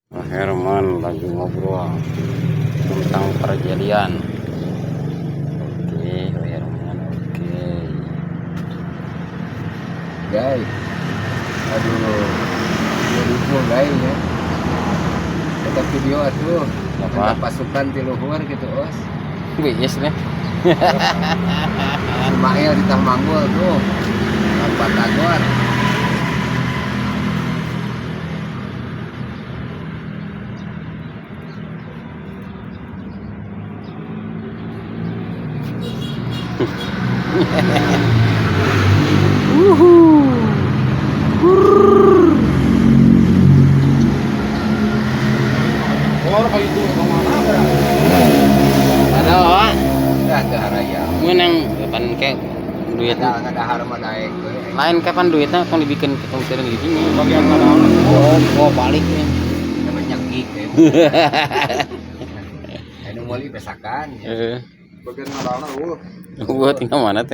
Pak Herman lagi ngobrol tentang perjadian. Oke, Pak Herman, oke. Guys, aduh, 2000 guys ya. Kita video atuh, Apa? ada pasukan ti luhur gitu os. Wih, yes nih. Ismail di Manggul tuh, Batagor. Ada apa? Ya, teu haraya. Menang kapan kayak duit Ada ada har mah daek we. lain kapan duitnya kan dibikin ketemu sering di sini. Bagian mana? Oh, oh balik nih. Sama nyengik we. Anu meuli besakan ya. Eh, Bagian mana? gua tinggal mana teh?